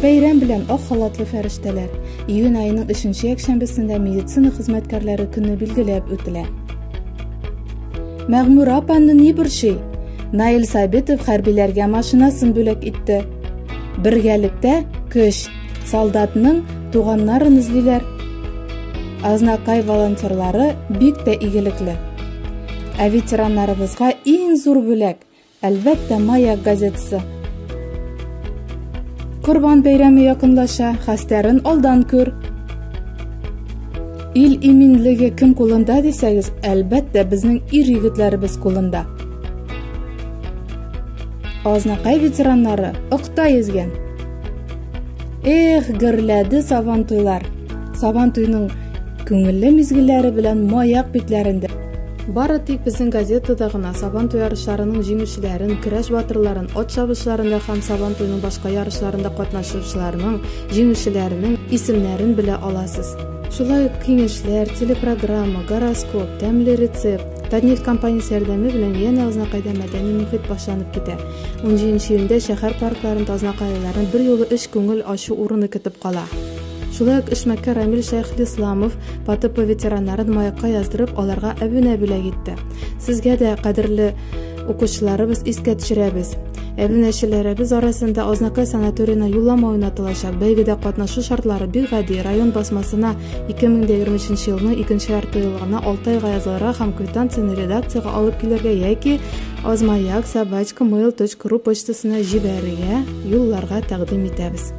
Бәйрәм белән, ак халатлы фәрештәләр! Июнь аеның өченче якшәмбесендә медицина хезмәткәрләре көне билгеләп үтелә. Мәгъмүр апаны ни борчый? Наил Сабитов хәрбиләргә машинасын бүләк итте. Бергәлектә көч. Солдатның туганнарын эзлиләр. Азнакай волонтерлары бик тә игелекле. Ә ветераннарыбызга иң зур бүләк Әлбәттә, Маяк газетасы. Корбан бәйрәме якынлаша, хәстәрен алдан күр. Ил иминлеге кем кулында дисәгез, әлбәттә, безнең ир егетләребез кулында. Азнакай ветераннары ыкта йөзгән. Эх, гөрләде сабан туйлар. Сабан туйның күңелле мизгелләре белән Маяк битләрендә. Бары тик безнең газетада гына Сабан туй ярышларының җиңүчеләрен, көрәш батырларын, ат чабышларында һәм Сабан туйның башка ярышларында катнашучыларның, җиңүчеләренең исемнәрен белә аласыз. Шулай ук киңәшләр, телепрограмма, гороскоп, тәмле рецепт, Татнефть компаниясе ярдәме белән янә Азнакайда мәдәни мохит башланып китә. 17 июньдә шәһәр паркларында азнакайлыларны берьюлы өч күңел ачу урыны көтеп кала. Шулай ук эшмәкәр Рамил Шәйхлисламов ПТП ветераннарын маякка яздырып, аларга әбүнә бүләк итте. Сезгә дә, кадерле укучыларыбыз, искә төшерәбез. Әбүнәчеләребез арасында Азнакай санаториена юллама уйнатылачак. Бәйгедә катнашу шартлары бик гади. Район басмасына 2023 елның икенче яртыеллыгына 6 айга язылырга һәм квитанцияне редакциягә алып килергә яки azmayak@mail.ru почтасына җибәрергә, юлларга тәкъдим итәбез.